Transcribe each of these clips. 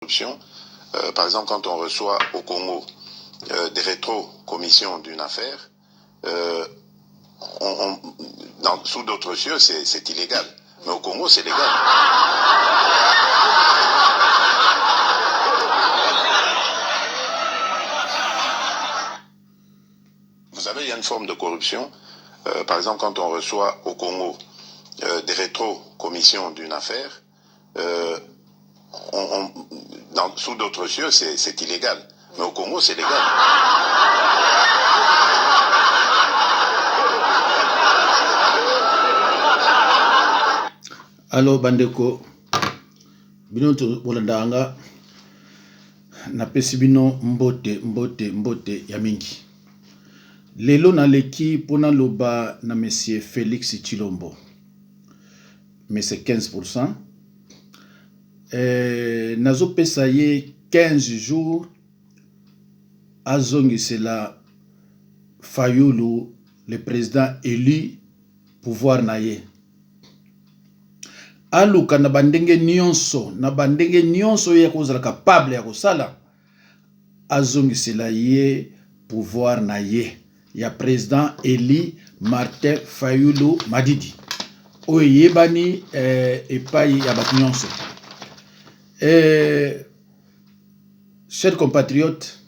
Corruption. Par exemple, quand on reçoit au Congo des rétro-commissions d'une affaire, sous d'autres cieux, c'est illégal. Mais au Congo, c'est légal. Vous savez, il y a une forme de corruption. Par exemple, quand on reçoit au Congo des rétro-commissions d'une affaire, sous d'autres cieux, c'est illégal. Mais au Congo, c'est légal. Allo bandeko, bino bolandaka nga, napesi bino mbote mbote mbote ya mingi. Lelo naleki mpo naloba na monsieur Felix Tshilombo. Mais c'est 15%. Nazopesa ye 15 jours azongisela Fayulu le président élu pouvoir na ye. Aluka na bandenge nyonso, na bandenge nyonso ye akozala capable ya kosala, azongisela ye pouvoir na ye ya président élu Martin Fayulu Madidi oyo eyebani epai ya bato nyonso. Chers compatriotes,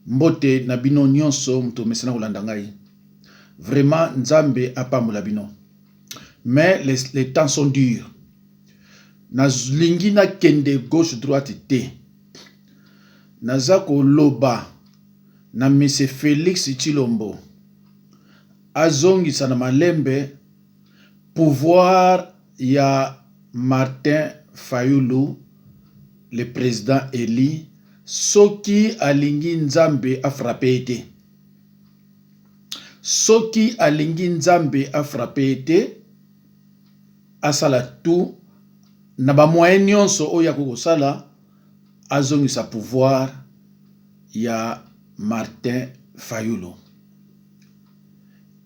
mbote na bino nyonso moto omesana kolanda ngai. Vraiment Nzambe apambola bino. Mais les temps sont durs. Nalingi nakende gauche droite te. Naza koloba na monsieur Félix Tshilombo azongisa na malembe pouvoir ya Martin Fayulu le président élu soki alingi Nzambe afrappe ye te. Soki alingi Nzambe afrappe ye te, asala tout na ba moyen nyonso oyo akoki kosala azongisa pouvoir ya Martin Fayulu.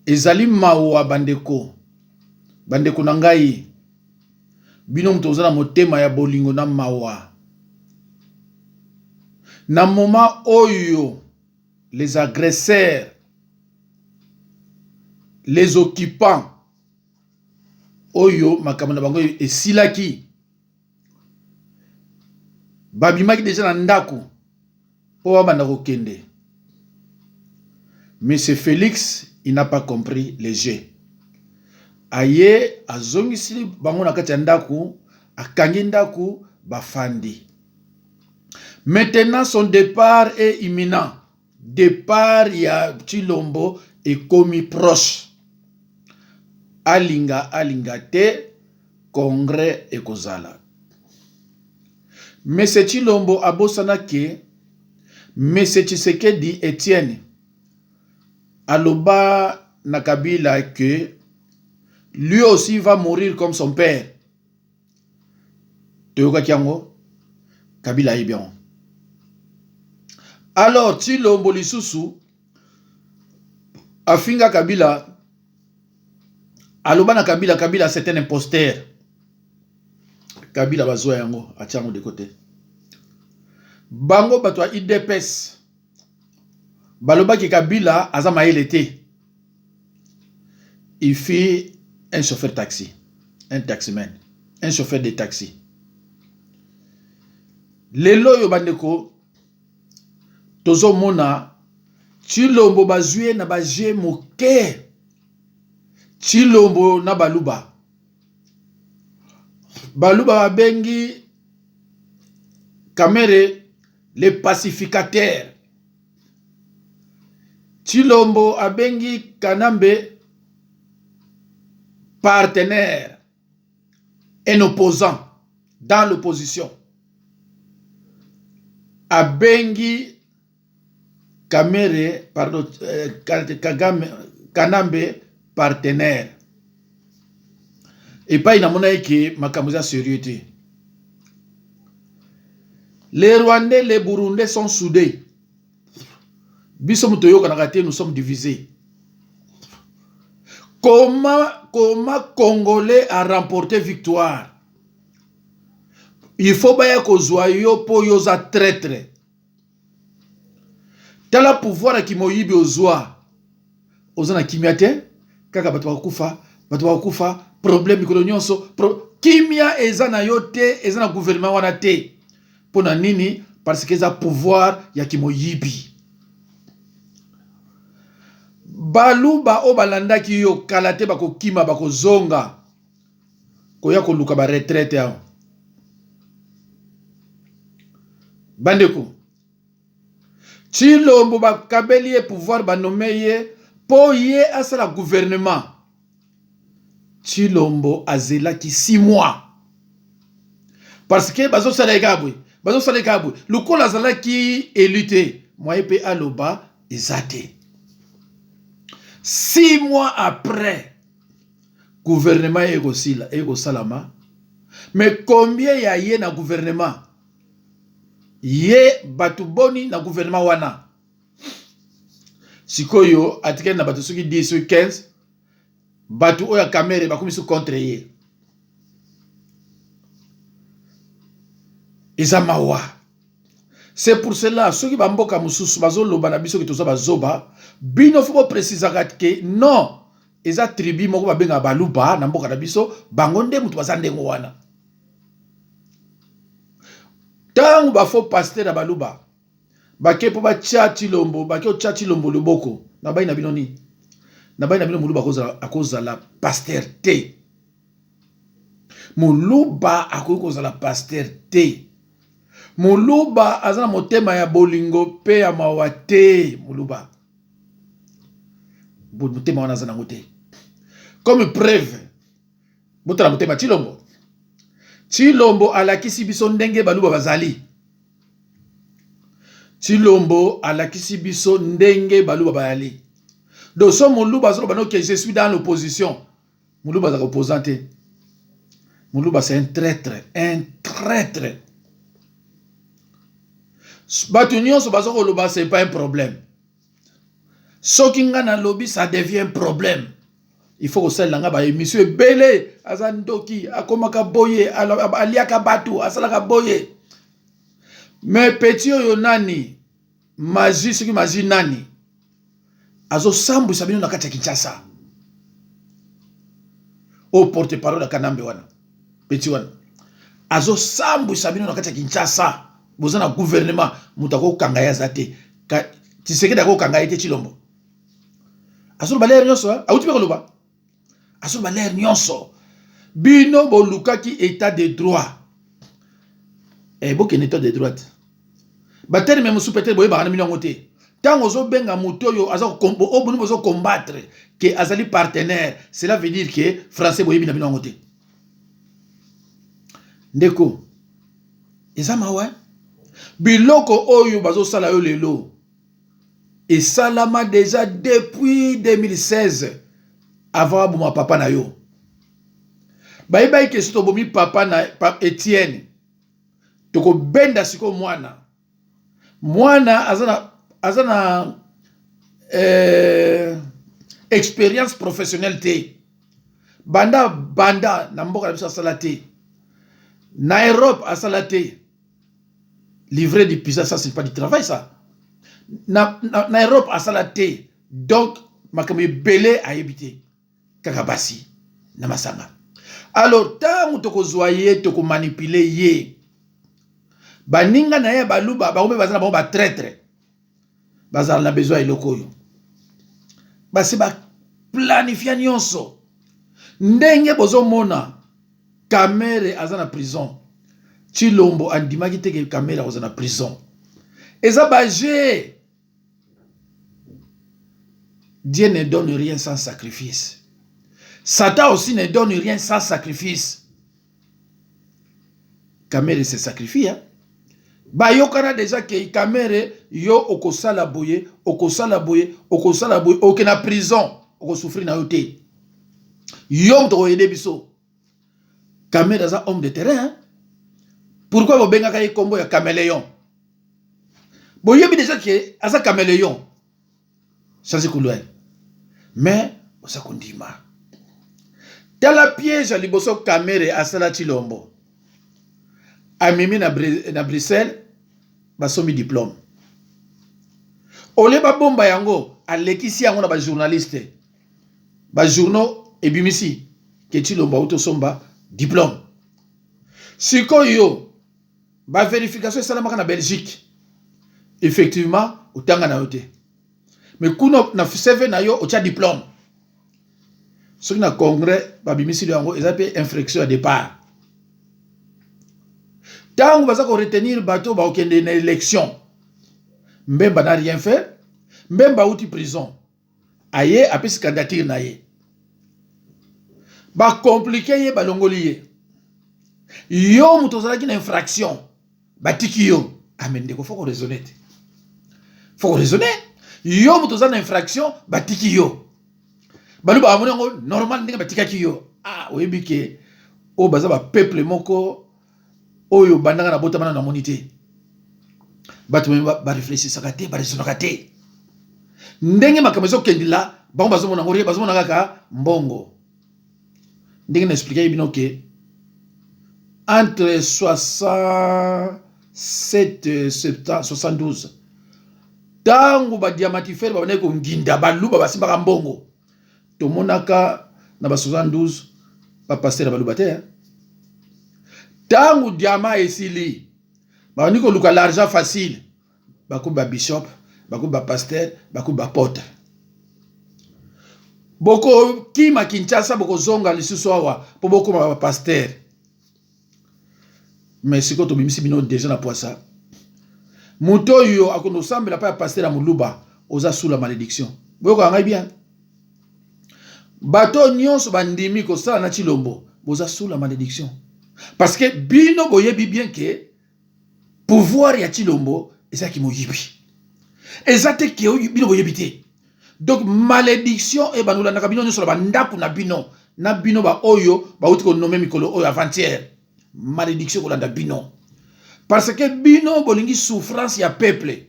Ezali mawa bandeko, bandeko na ngai, bino moto oza na motema ya bolingo na mawa. Na moment oyo les agresseurs, les occupants oyo makambo na bango esilaki, babimaki deja na ndako mpo babanda kokende. Monsieur Félix, il n'a pas compris le jeu. Aye azongisi bango na kati ya ndako, akangi ndako, bafandi. Maintenant son départ est imminent. Départ ya Tshilombo ekomi proche. Alinga alinga te, congrès ekozala. Monsieur Tshilombo abosana ke Monsieur Tshisekedi Etienne aloba na Kabila que lui aussi va mourir comme son père. Toyokaki yango, Kabila ayebi yango. Alors Tshilombo lisusu afinga Kabila, aloba na Kabila, Kabila c'est un imposteur. Kabila bazwa yango, atia yango de côté. Bango bato ya UDPS balobaki Kabila aza mayele te. Il fut un chauffeur taxi, un taximan, un chauffeur de taxi. Lelo oyo bandeko tozomona Tshilombo bazwi ye na ba jeu moke. Tshilombo na Baluba. Baluba babengi Kamerhe le pacificateur. Tshilombo abengi Kanambe partenaire, un opposant dans l'opposition. Abengi Kamerhe, pardon, Kagame, Kanambe partenaire. Epai namonaki ke makambo eza sérieux te. Les Rwandais, les Burundais sont soudés. Biso moto toyokanaka te, nous sommes divisés. Comment Congolais a remporté victoire? Il faut baya kozwa yo mpo yo oza traitre. Tala pouvoir ya kimoyibi ozwa, oza na kimia te, kaka bato bakokufa, bato bakokufa, problème mikolo nyonso pro... kimia eza na yo te, eza na gouvernement wana te. Mpo na nini? Parce que eza pouvoir ya kimoyibi. Baluba oyo balandaki yo kala te bakokima, bakozonga koya koluka ba retraite awa. Bandeko, Tshilombo bakabeli ye pouvoir, banome ye mpo ye asala gouvernement. Tshilombo azelaki 6 mois parce que bazosala ye kaka boye, bazosala ye kaka boye. Lokola azalaki élu te, moyen mpe aloba eza te. 6 mois après, gouvernement ye ekosila, ekosalama. Mais combien ya ye na gouvernement? Ye bato boni na gouvernement wana? Sikoyo atikali na bato soki 10 soki 15, bato oyo ya Kamerhe bakomi su contre ye. Eza mawa. C'est pour cela soki ba mboka mosusu bazoloba na biso ke toza bazoba, bino fo boprecisaka ke non, eza tribu moko babengaka baluba na mboka na biso, bango nde moto baza ndenge wana. Ntango ba faux pasteur ya baluba bake mpo batya Tshilombo, bake otya Tshilombo loboko, nabai na bino nini? Nabai na bino moluba akozala, akozala pasteur te. Moluba akoki kozala pasteur te. Moluba aza na motema ya bolingo mpe ya mawa te. Moluba motema wana aza nango te. Comme preuve, botala motema Tshilombo. Tshilombo alakisi biso ndenge baluba bazali. Tshilombo alakisi biso ndenge baluba bayali. Donc so moluba azoloba no que je suis dans l'opposition, moluba azalaka opposant te. Moluba c'est un traître, un traître. Bato nyonso baza koloba c'est pas un problème. Soki nga nalobi ça devient un problème. Il faut kosalela nga ba émission ebele, aza ndoki, akomaka boye, aliaka bato, asalaka boye. Mais petit oyo nani, magie, soki magie nani, azosambwisa bino na kati ya Kinshasa. Oyo porte parole ya Kanambe wana, petit wana azosambwisa bino na kati ya Kinshasa. Boza na gouvernement, moto akokanga ye aza te. Tshisekedi akokanga ye te. Tshilombo azoloba lere nyonso, auti mpe koloba, azoloba lere nyonso. Bino bolukaki état de droit, bokende état de droit. Baterme mosusu peut-être boyebaka na bino yango te. Ntango ozobenga moto oyo aza oyo bino bozocombattre ke azali partenaire, cela veut dire ke français boyebi na bino yango te. Ndeko, eza mawa. Biloko oyo bazosala yo lelo esalama déjà depuis 2016, avant aboma papa na yo. Bayebaki ke soki tobomi papa na Etienne, tokobenda sikoyo mwana. Mwana aza na expérience professionnelle te. Banda banda na mboka na biso asala te, na Europe asala te. Livrer du pizza, ça c'est pas du travail ça. Na Europe asala te, donc makambo ebele ayebi te, kaka basi na masanga. Alors ntango tokozwa ye, tokomanipuler ye. Baninga na ye baluba, bango mpe baza na bango batraître, bazala na besoin ya eloko oyo basi baplanifia nyonso. Ndenge bozomona Kamerhe aza na prison, Tshilombo andimaki te ke Kamerhe akoza na prison. Eza baje. Dieu ne donne rien sans sacrifice. Satan aussi ne donne rien sans sacrifice. Kamerhe se sacrifie, hein? Bayokana déjà ke Kamerhe, yo okosala boye, okosala boye, okosala boye, oke na prison, okosouffrir na yo te, yo moto okoyede biso. Kamerhe aza homme de terrain, hein? Pourquoi bobengaka ye kombo ya caméléon? Boyebi déjà ke aza caméléon, change couleur, mais oza kondima. Tala piège ya liboso Kamerhe asala Tshilombo. Amemi na, na Bruxelles, basombi diplôme. Ole babomba yango, alekisi yango na ba journaliste. Ba journaux ebimisi ke Tshilombo auti osomba diplôme. Sikoyo ba verification esalamaka na Belgique. Effectivement, otanga na yo te. Mais kuna na CV na yo otia diplôme. Soki na congrès babimisili yango eza mpe infraction ya départ. Ntango baza ko retenir bato bakokende na élection, Mbemba n'a rien fait. Mbemba auti prison, aye apesi candidature na ye, bacomplike ye, balongoli ye. Yo moto ozalaki na infraction, batiki yo. Ah mais ndeko, faut ko raisonner te, faut ko raisonner. Yo moto oza na infraction, batiki yo. Baluba bamoni yango normal ndenge batikaki yo. Ah, oyebi ke oyo baza ba peuple moko oyo bandaka na botama na namoni te. Bato bareflechisaka te, baresonaka te. Ndenge makambo ezokendela bango bazomona yango rien, bazomona kaka mbongo. Ndenge na expliquaki bino ke entre 67 70 72 ntango badiamatifere babandaki konginda baluba basimbaka mbongo, tomonaka na ba 72 bapastere ya baluba te. Ntango diama esili babandi koluka l'argent facile, bakomi ba bishop, bakomi ba pasteur, bakomi ba apotre. Bokokima Kinshasa, bokozonga lisusu awa mpo bokoma ba pasteur. Mais sikoyo tobimisi bino deja na pwasa. Moto oyo akondo osambela pa ya pasteur ya moluba, oza sous la malédiction. Boyoka ngai bien. Bato nyonso bandimi kosala na Tshilombo, boza sous la malédiction. Parce que bino boyebi bien que pouvoir ya Tshilombo eza kimoyibi. Eza te ke bino boyebi te. Donc malédiction e banolandaka bino nyonso na bandako na bino, na bino ba oyo bauti konome mikolo oyo avant-hier. Malédiction kolanda bino. Parce que bino bolingi souffrance ya peuple.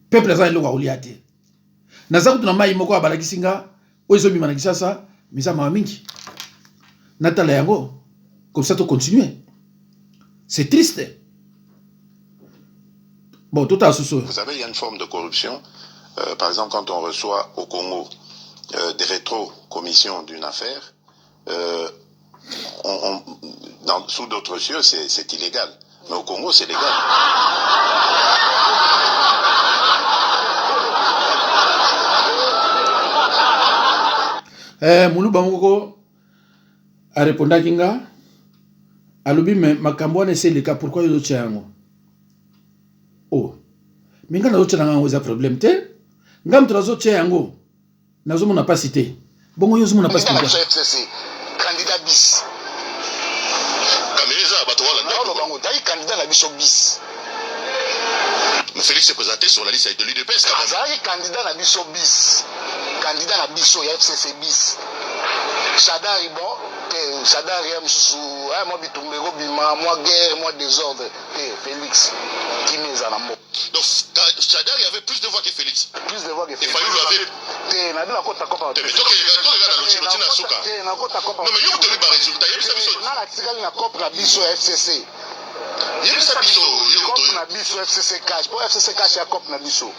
Peuple aza eloko ya kolia te. Naza kutu na mai moko abalakisi nga oyo ezobima na Kinshasa, mais eza mawa mingi. Natala yango comme ça to continuer. C'est triste. Bon, tout à Vous savez, il y a une forme de corruption. Par exemple, quand on reçoit au Congo des rétro-commissions d'une affaire, sous d'autres cieux, c'est illégal. Mais au Congo, c'est légal. Moluba moko arépondaki nga, alobi me makambo wana esi eleka, pourquoi yo ozotia yango? Oh, me nga nazotia na nga yango, eza problème te. Nga moto nazotia yango, nazomona mpasi te. Bongo yo ozomona mpasi pourquoi? FCC candidat bis. Kamere eza bato wana. Naoloba yango, tayi candidat na biso bis. Mais Félix s'est présenté sur la liste de l'UDPS. Azalaki candidat na biso bis. Candidat na biso ya FCC bis. Shadari bon, te Shadari ya mosusu, mwa bitumba ekobima, mwa guerre, mwa désordre. Te Félix kimi eza na mboka. Donc Shadari avait plus de voix que Félix. Plus de voix que Félix. Et Fayulu avait te na bino akota kopa. Te mais tokeka na lochino tina suka. Te na kota kopa. Non mais yo tobi ba résultat yebisa biso. Na na tikali na kopa na biso ya FCC. Yebisa biso yo to na biso FCC cash po FCC cash ya cop na biso.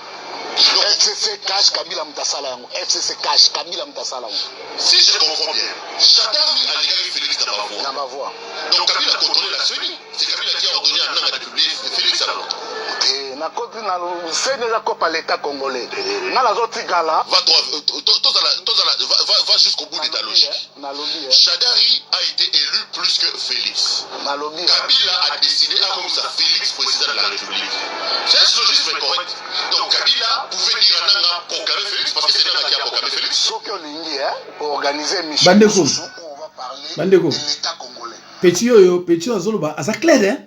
FCC cash Kabila mutasala yango. FCC cash Kabila mutasala yango. Si je comprends bien, Shadari alingaki Félix na ba voix. Na ba voix. Donc Kabila contrôlait la CENI. C'est Kabila qui a ordonné à Nanga de publier Félix alors. Te na koti na CENI eza cop à l'État congolais. Nga nazotikala. Va droit, tozala, tozala, va, va jusqu'au bout de ta logique. Nalobi. Shadari a été élu plus que Félix. Nalobi. Kabila a décidé à comme ça Félix président de la République. C'est un syllogisme correct. Donc Kabila pouvait dire à Nanga proclamer Félix parce que c'est Nanga qui a proclamé Félix. Soki olingi hein, organiser mission Bandeko. mosusu où on va parler Bandeko. de l'État congolais. Petit oyo, petit oyo azoloba aza clair hein.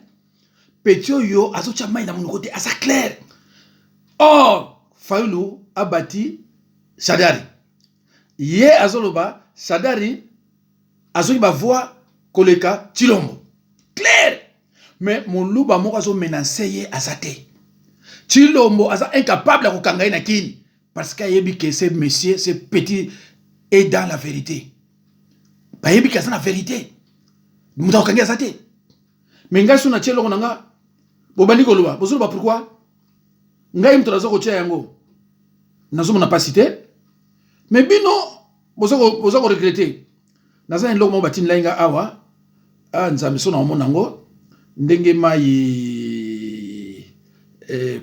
Petit oyo azotia mai na monoko te, aza clair. Or Fayulu abati Shadari. Ye azoloba Shadari azoki ba voix koleka Tshilombo. Clair. Mais moluba moko azo menacer ye aza te. Tshilombo aza incapable ya kokanga ye na kini parce que ayebi que ce monsieur, ce petit est dans la vérité. Bayebi que aza na vérité. Moto akokangi aza te. Mais ngai so natie eloko na nga, bobandi koloba, bozoloba pourquoi? Ngai moto naza kotia yango, nazomona mpasi te, mais bino boza koregrete. Naza na eloko moko batindela nga awa, ah Nzambe, so naomona yango ndenge mai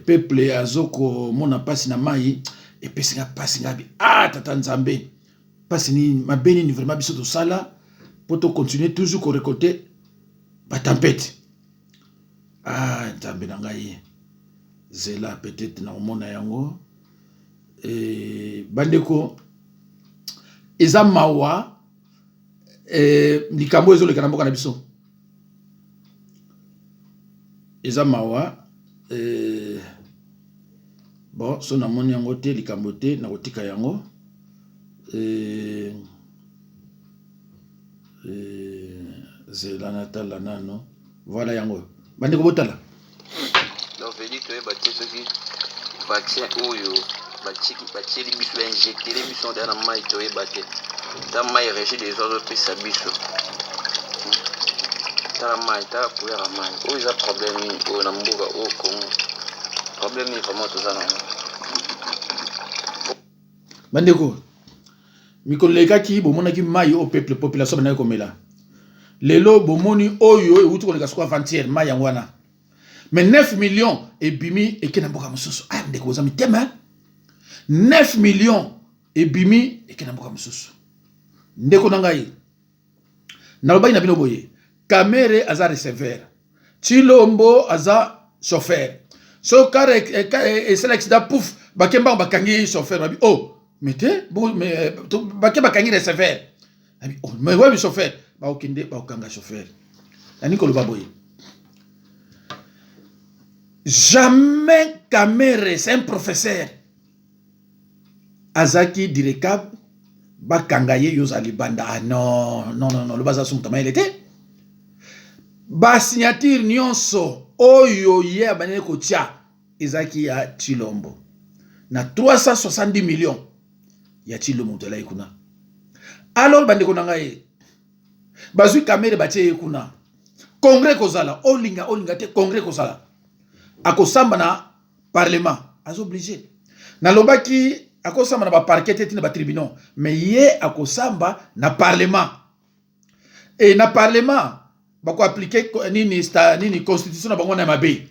peuple azokomona mpasi na mai, epesi nga mpasi. Nga bi ah tata Nzambe, mpasi nini, mabe nini vraiment biso tosala mpo tocontinue toujours korécolter batempête? Ah Nzambe na ngai, zela, peut-être nakomona yango. Bandeko, eza mawa, likambo ezoleka na mboka na biso eza mawa. Bon, so namoni yango te, likambo te, nakotika yango. Zela natala nano. Voilà, yango bandeko, botala. Donc vedi toyeba te soki vaccin oyo batieli biso, bainjectele biso deya na mai, toyeba te. Ta mai Régie des eaux azopesa biso, tala mai, tala couleur ya mai oyo. Eza problème nini oyo na mboka oyo Congo? Problème nini vraiment toza nango? Bandeko, mikolo elekaki bomonaki mai oyo peuple, population bandaki komela. Lelo bomoni oyo euti koleka sikoyo, avant-hier, mai yango wana. Mais 9 millions ebimi, eke na mboka mosusu. Ah ndeko, boza mitema. 9 millions ebimi, eke na mboka mosusu. Ndeko na ngai, nalobaki na bino boye: Kamerhe aza receveur, Tshilombo aza chauffeur. So car esala accident, pouf, bake mbango bakangi chauffeur, babi oh mais te, bake bakangi receveur, oh mais wabi chauffeur? Bakokende bakokanga chauffeur. Nani koloba boye? Jamais. Kamerhe, c'est un professeur, azalaki dircab, bakanga ye, yo ozala libanda? Ah non, non, non, non, loba aza so moto mayele te. Basignature nyonso oyo ye abandaki kotia ezalaki ya Tshilombo na 370 millions ya Tshilombo, moto alaki kuna. Alors bandeko na ngai, bazwi Kamerhe, batie ye kuna. Congrès kozala, olinga olinga te, congrès kozala, akosamba na parlement, aza obligé. Nalobaki akosamba na baparquet te, ntina batribunaux, mais ye akosamba na parlement. E na parlement bakoappliquer nini, sta, nini, constitution na bango na mabe.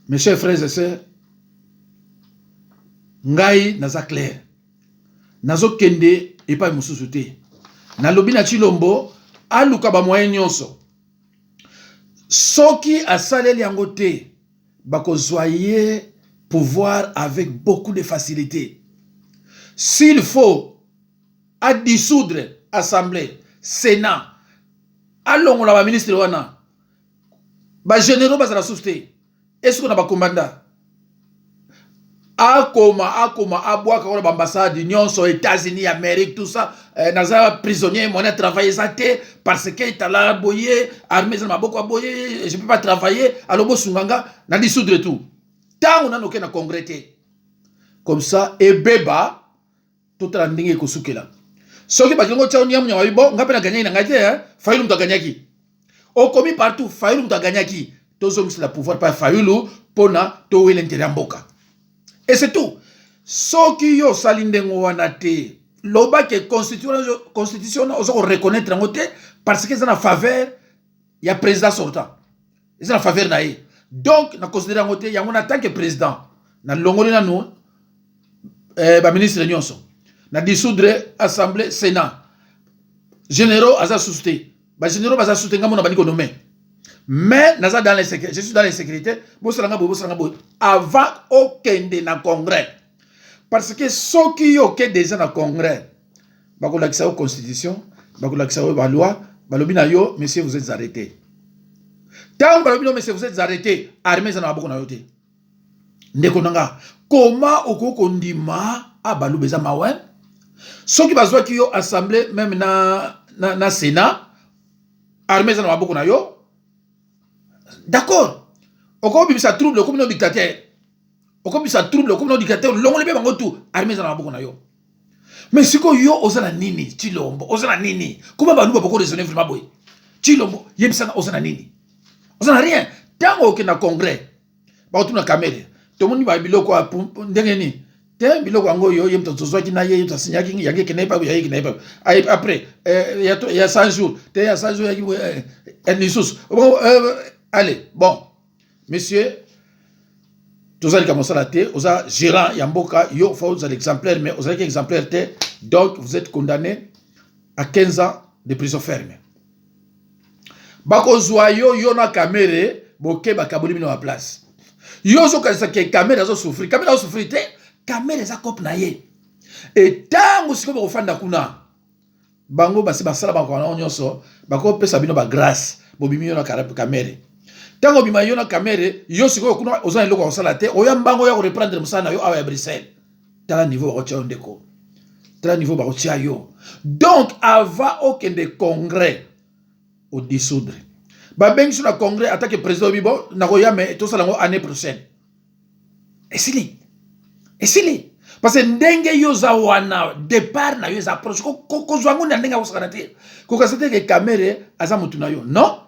Mes chers frères et sœurs, ngai naza clair, nazokende epai mosusu te. Nalobi na Tshilombo aluka bamoyen nyonso. Soki asaleli yango te, bakozwa ye pouvoir avec beaucoup de facilité. S'il faut adissoudre assemblée, sénat, alongola baministre wana, bagénéraux bazala susu te, esiko na bakombanda, akoma akoma abwaka wana baambassade nyonso, États-Unis, Amérique, tout ça. Naza prisonnier, moyen de travailler eza te parce que tala boye, armée eza na maboko ya boye, je peux pas travailler. Alors bosunga nga na dissoudre tout ntango nano oke na congrès te. Comme ça ebeba, totala ndenge ekosukela. Soki bakingo tia niamu nyama, bon, nga mpe naganyaki na ngai te, Fayulu moto aganyaki, okomi partout Fayulu moto aganyaki, tozongisela pouvoir pa Fayulu mpona towela intérêt ya mboka et c'est tout. Soki yo osali ndenge wana te, loba ke constitution wana oza koreconnaître yango te parce que eza na faveur ya président sortant, eza na faveur na ye, donc na considère yango te. Yango na tant que président nalongoli nanu baministre nyonso, na dissoudre assemblée, sénat, généraux aza susu te, bagénéraux baza susu te, ngai mona bandi konommer. Mais naza dans les je suis dans l'insécurité, bosalanga boye, bosalanga boye avant okende na congrès, parce que soki yo oke déjà na congrès, bakolakisa yo constitution, bakolakisa yo baloi, balobi na yo: monsieur, vous êtes arrêté. Ntango balobi no, monsieur, vous êtes arrêté, armée eza na maboko na yo te. Ndeko na nga, koma okoki kondima a baluba? Eza mawe. Soki bazwaki yo assemblée même na sénat, armée eza na maboko na yo, d'accord, okobimisa trouble, okomi no dictateur, okobimisa trouble, okomi no dictateur, longoli mpe bango tu, armée eza na maboko na yo. Mais sikoyo yo oza na nini? Tshilombo oza na nini? Koma baluba boko raisonner vraiment boye? Tshilombo, yebisanga oza na nini? Oza na rien. Ntango okenda congrès, bakotuna Kamere, tomoni ba biloko ndenge nini? Te biloko yango oyo ye moto tozwaki na ye, ye moto asinyaki yango ekende epai ya ye, ekende epai après ya 100 jours te, ya 100 jours yaki lisusu. Allez, bon monsieur, toza likambo osala te, oza gérant ya mboka, yo faut ozala exemplaire, mais ozalaki exemplaire te, donc vous êtes condamné à 15 ans de prison ferme. Bakozwa yo, yo na Kamere, boke bakaboli bino ba place. Yo ozokanisa ke Kamere azosouffrir? Kamere azosouffrir te, Kamere eza cope na ye. Etango sikoyo bakofanda kuna, bango basi basala bango nyonso, bakopesa bino bagrâce, bobimi yo na Kamere. Ntango obima yo na Kamere, yo sikoyo kuna oza na eloko ya kosala te, oya mbango ya koreprendre mosala na yo awa ya Bruxelles. Tala niveau bakotia yo, ndeko, tala niveau bakotia yo. Donc avant okende congrès, odissoudre, babengisi na congrès atake président, oyebi, bon, nakoya, mais tosala yango année prochaine. Esili, esili, parce que ndenge yo oza wana, départ na yo eza proche. Kozwa yango na ndenge akosakana te, kokasa te ke Kamere aza motu na yo. Non,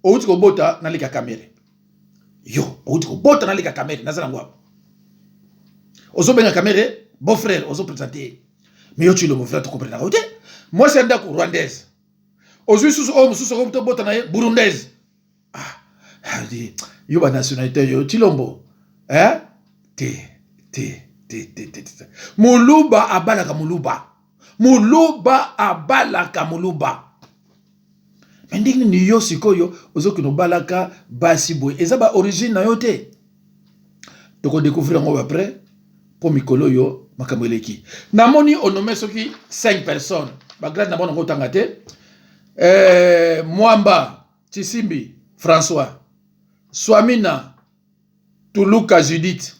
outi kobota naleka Kamere, yo outi kobota naleka Kamere, naza nango awa. Ozobenga Kamere beau frère, ozoprésente ye, mais yo Tshilombo, frère, tokomprenaka yo te. Mwasi ya ndako rwandaise, ozwi susu oyo mosusu okoki tobota na ye burundaise. Ah, yo banationalité yo Tshilombo, eh? Te, te, te, te, te, te. Moluba abalaka moluba, moluba abalaka moluba, mais ndenge nini yo sikoyo ozokende obalaka basi boye? Eza baorigine na yo te. Tokodécouvrir yango après, mpo mikolo oyo makambo eleki. Namoni onome soki 5 personnes, bagrade na bango nango otanga te. Mwamba Chisimbi François, Swamina Tuluka Judith,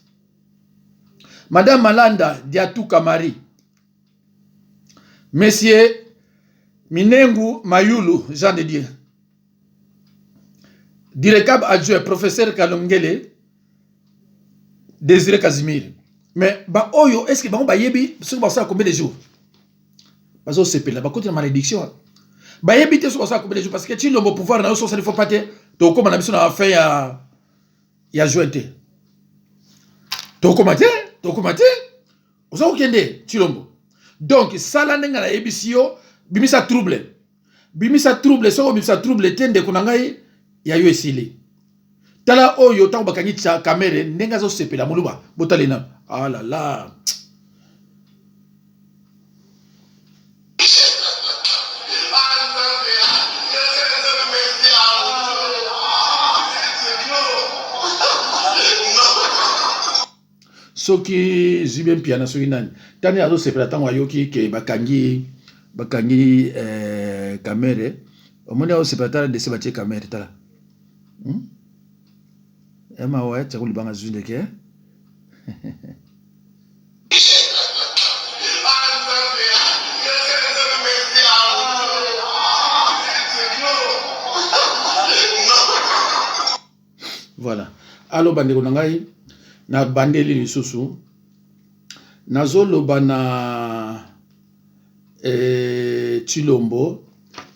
Madame Malanda Diatuka Marie, Monsieur Minengu Mayulu Jean de Dieu, Direcab adjoint professeur Kalongele Désiré Casimir. Mais ba oyo, est-ce que bango bayebi soki basala combien de jours? Bazosepela, bakoti na malédiction, bayebi te soki basala combien de jours, parce que Tshilombo, pouvoir na yo, so osali faut pas te, tokóma na biso na fin ya juin te, tokóma te, tokóma te, oza kokende Tshilombo. Donc sala ndenge nayebisi yo, bimisa trouble, bimisa trouble. Soki obimisa trouble te, ndeko na ngai, ya yo esili. Tala oyo, ntango bakangi tia Kamere, ndenge azosepela, moluba, botali nano. Ah là là. Soki Zibe Mpiana, soki nani, tani azosepela ntango ayoki ke bakangi Kamere, omoni azosepela. Tala dese batie Kamere, tala, Emawa tia kolibanga zwi ndeke. Voilà. Alo bandeko na ngai, na bandeli lisusu, nazoloba na Tshilombo,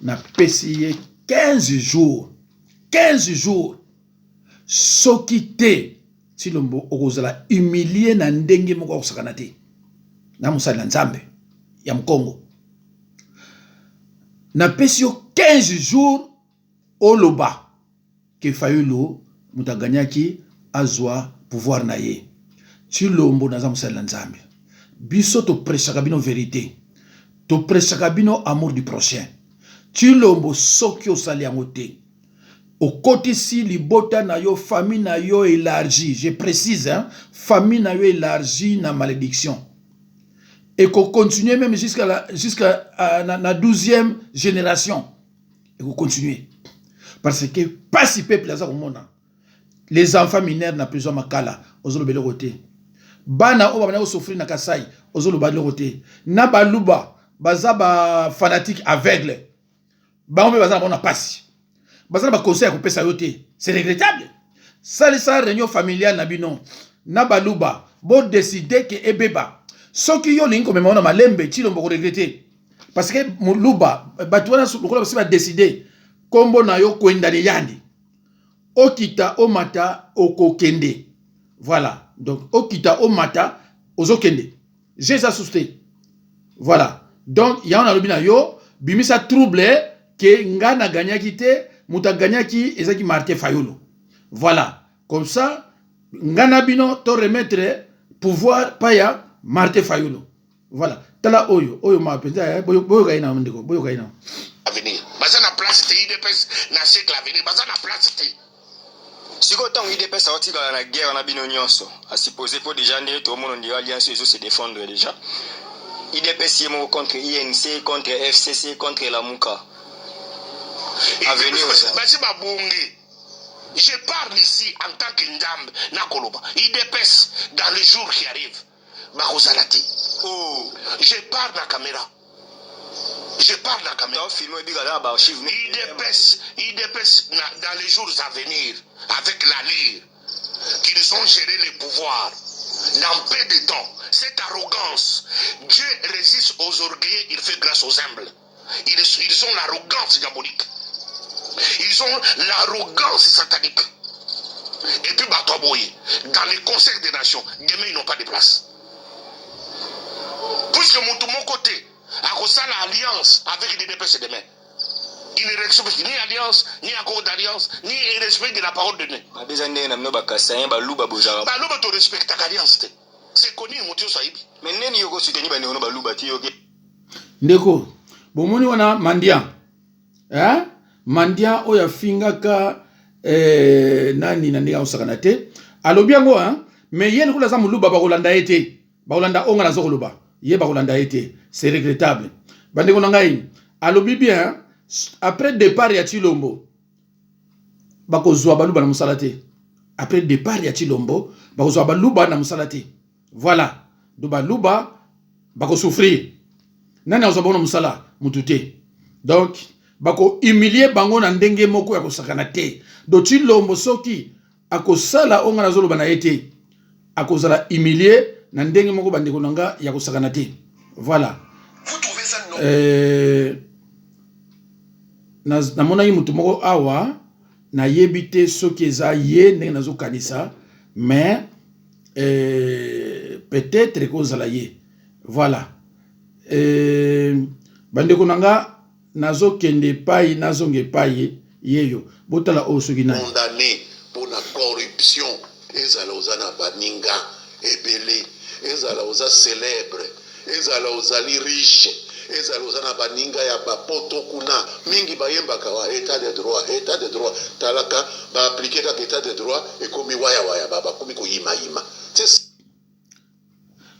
napesi ye 15 jours, 15 jours. Soki te, Tshilombo, okozala humilie na ndenge moko akosakana te na mosali na Nzambe ya mokongo. Napesi yo 15 jours, oloba ke Fayulu moto aganyaki, azwa pouvoir na ye. Tshilombo, naza mosali na Nzambe, biso toprêchaka bino vérité, toprêchaka bino amour du prochain. Tshilombo, soki osali yango te, okotisi libota na yo, famille na yo élargie, je précise, hein, famille na yo élargie na malédiction, ekocontinue même jusqu'à na 12e génération, ekocontinue, parce que pasi peuple aza komona, les enfants mineurs na prison Makala, ozoloba eloko te. Bana oyo babanda kosouffrir na Kasai, ozoloba eloko te. Na baluba baza bafanatique aveugle, bango mpe baza na bango na pasi, baza na baconseil ya kopesa yo te. C'est regrettable. Salisa réunion familiale na bino na baluba, bodécider ke ebeba. Soki yo olingi komema wana malembe, Tshilombo, koregretter, parce que moluba, bato wana lokola basi badécider. Kombo na yo kwenda liyandi. Okita omata okokende. Voilà. Donc okita omata ozokende. Jeu eza susu te. Voilà. Donc yango nalobi na yo bimisa trouble ke nga na gagnaki te, moto agagnaki ezaki Martin Fayulu. Voilà. Comme ça nga na bino to remettre pouvoir pa ya Martin Fayulu. Voilà. Tala oyo, oyo ma penza eh, boyoka ye na ndeko, boyoka ye na. Avenir. Baza na place te UDPS na siècle avenir. Baza na place te. Sikoyo ntango UDPS aotikala na guerre na bino nyonso, a suppose mpo deja nde toomona ondira alliance oyo ezo se défendre deja. UDPS ye moko contre UNC, contre FCC, contre Lamuka. Avenir oza. Basi babongi. Je parle ici en tant que Nzambe nakoloba. UDPS dans les jours qui arrivent. Bakozala te. Oh. Je parle na caméra. Je parle na caméra. Film ebika na ba archives. UDPS, UDPS dans les jours à venir avec l'allure qu'ils ont géré le pouvoir dans peu de temps. Cette arrogance, Dieu résiste aux orgueilleux, il fait grâce aux humbles. Ils, ils ont l'arrogance diabolique. Ils ont l'arrogance satanique. Et puis bato boye, dans les conseils des nations, demain ils n'ont pas de place. Puisque moto moko te akosala alliance avec l'UDPS demain. Il ne respecte ni alliance, ni accord d'alliance, ni respect de la parole donnée. Mabe eza ndenge na bino ba Kasaïens, baluba bozalaka. Baluba to respectaka alliance te. C'est connu, moto nyonso ayebi. Mais ndeni yo ko soutenir ba ndeko no baluba te yo ke. Ndeko, bomoni wana mandiant. Hein? Mandiant oyo afingaka eh, nani na ndenge akosakana te. Alobi yango hein? Mais ye lokola aza moluba bakolanda ye te. Bakolanda oyo nga nazo koloba. Ye bakolanda ye te. C'est regrettable. Bandeko na ngai, alobi bien après départ ya Tshilombo bakozwa baluba na mosala te. Après départ ya Tshilombo bakozwa baluba na mosala te. Voilà. Do baluba bako souffrir. Nani akozwa bango na mosala? Mutu te. Donc bako humilier bango na ndenge moko ya kosakana te. Do Tshilombo soki akosala oyo nga nazoloba na ye te, akozala humilier na ndenge moko bandeko na nga ya kosakana te. Voilà. Euh, namonaki moto moko awa nayebi te soki eza ye ndenge nazokanisa mais euh, peut-être ekozala ye. Voilà. Euh, bandeko na nga nazokende epai nazonga epai yeyo botala oyo soki nani. Condamne pona corruption ezala oza na baninga ebele ezala oza celebre ezala ozali riche ezala oza na baninga ya ba poto kuna mingi bayembaka wa etat de droit etat de droit talaka ba applique kaka etat de droit ekomi waya waya ba bakomi koyimayima c'est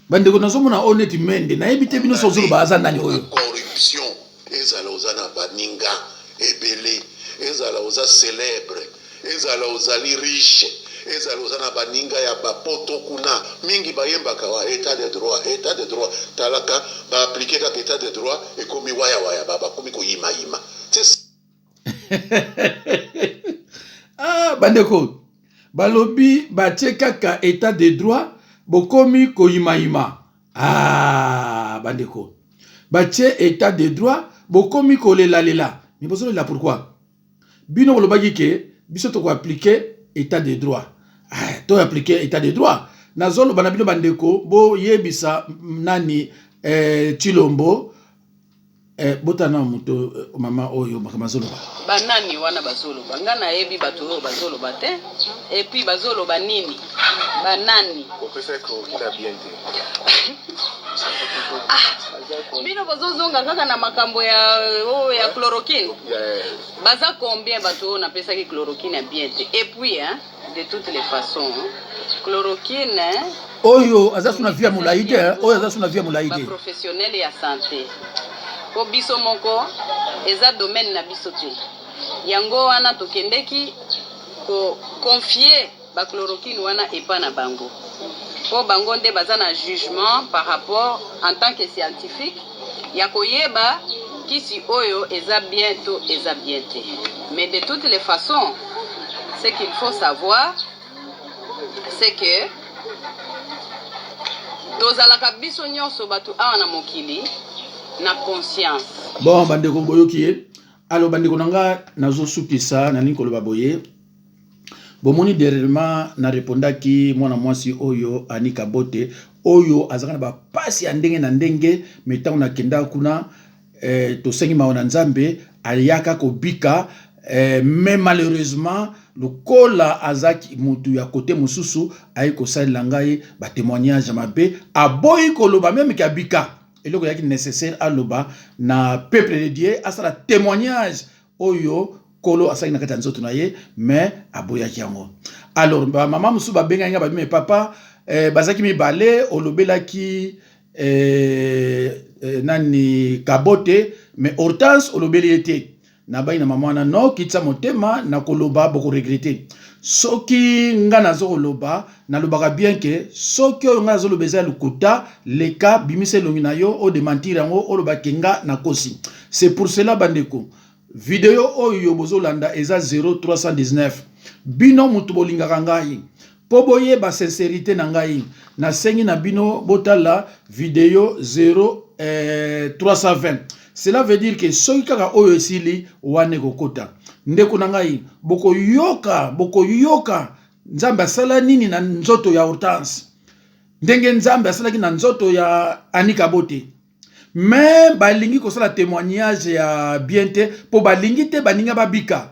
Bandeko nazomona oyo neti Mende nayebi te bino soki ozoloba aza nani oyo. Corruption ezala oza na baninga ebele ezala oza celebre ezala ozali riche ezala oza na baninga ya ba poto kuna mingi bayembaka wa etat de droit etat de droit talaka ba applique kaka etat de droit ekomi waya waya ba bakomi koyimayima c'est ah, bandeko balobi batie kaka etat de droit bokomi koyimayima ah, bandeko batie etat de droit bokomi kolelalela mais bozolela pourquoi bino bolobaki ke biso tokoaplike etat de droit ah, to aplike etat de droit nazoloba na bino bandeko boyebisa nani eh, Tshilombo Eh, botala na moto eh, mama oyo makambo azoloba. Banani wana bazoloba? Nga nayebi bato oyo bazoloba te. Et puis bazoloba nini? Banani? Opesa chloroquine ya bien te. Ah, bino bozozonga kaka na makambo ya oyo ya chloroquine. Baza combien bato oyo napesaki chloroquine ya bien te? Et puis hein, de toutes les façons chloroquine hein, oyo aza suna vie ya molai te oyo aza suna vie ya molai te baprofessionnel ya santé mpo biso moko eza domaine na biso te yango wana tokendeki ko confier bachloroquine wana epa na bango mpo bango nde baza na jugement par rapport en tant que scientifique ya koyeba kisi oyo eza bien to eza bien te. Mais de toutes les façons, ce qu'il faut savoir, c'est que tozalaka biso nyonso bato awa na mokili na conscience. Bon bandeko boyoki ye. Alors bandeko na nga, nazosukisa, nalingi koloba boye. Bomoni, dernièrement na repondaki mwana mwasi oyo Ani Kabote, oyo azalaka na bapasi ya ndenge na ndenge, me ntango nakendaka kuna, tosengi mawa na Nzambe, ayaka kobika, mais malheureusement, lokola azaki mutu ya kote mosusu, ayi kosalela ngai batémoignage ya mabe, aboyi koloba même ke abika. Eloko eyaki nécessaire, aloba na peuple de Dieu, asala témoignage oyo Kolo asalaki na kati ya nzoto na ye, mais aboyaki yango. Alors bamama mosusu babengaki nga, babime papa, bazalaki mibale, olobelaki nani Kabote, mais Hortense olobeli ye te. Nabai na mama wana, no kitisa motema na koloba, bokoregretter. Soki nga nazo koloba, nalobaka bien ke soki oyo nga nazoloba eza ya lokuta, leka, bimisa elongi na yo, odémentir yango, olobaki nga nakosi. C'est pour cela, bandeko, video oyo bozolanda eza 0319. Bino mutu bolingaka ngai, mpo boyeba sincérité na ngai, nasengi na bino botala video 0320. Cela veut dire ke soki kaka oyo esili wana, ekokota. Ndeko na ngai, bokoyoka, bokoyoka Nzambe asala nini na nzoto ya Hortense, ndenge Nzambe asalaki na nzoto ya Anika Bote. Me balingi kosala témoignage ya bien te, mpo balingi te baninga babika.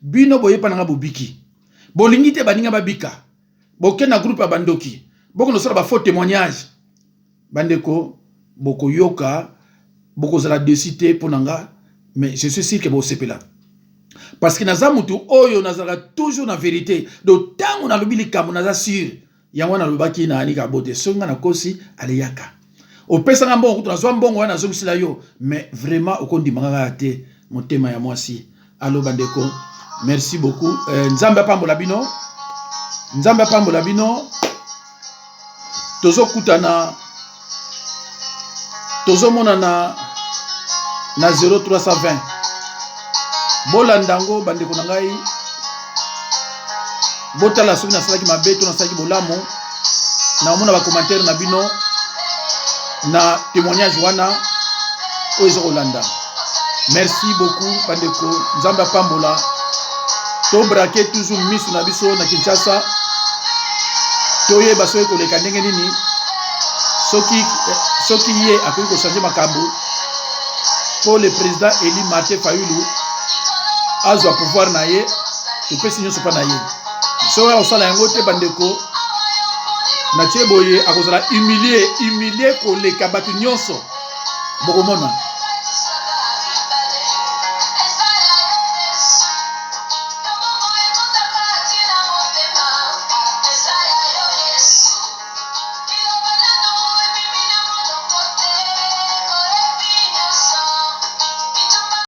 Bino boyepa nanga, bobiki, bolingi te baninga babika, boke na groupe ya bandoki, bokende kosala bafaux témoignage. Bandeko, bokoyoka, bokozala déçus te mpo na nga, mais je suis sûr ke bosepela, parce que naza mutu oyo nazalaka toujours na vérité. Donc ntango nalobi likambo, naza sûr. Yango wana nalobaki na Anika Bote, soki nga nakosi, aleyaka opesanga mbongo, kutu nazwa mbongo wana, nazongisela yo, mais vraiment okondima kaka te, motema ya mwasi. Alo bandeko, merci beaucoup, Nzambe apambola bino, Nzambe apambola bino. Tozokutana, tozomonana na 0320. Bolanda yango, bandeko na ngai, botala soki nasalaki mabe to nasalaki bolamu. Naomona bacommentaire na bino na témoignage wana oyo eza kolanda. Merci beaucoup, bandeko, Nzambe apambola. Tobraquer toujours miso na biso na Kinshasa, toyeba soki koleka ndenge nini, soki ye akoki kochanger makambo mpo le président élu Martin Fayulu azwa pouvoir na ye. Topesi nyonso mpa na ye. Soki akosala yango te, bandeko, natie boye, akozala humilie, humilie koleka bato nyonso. Bokomona.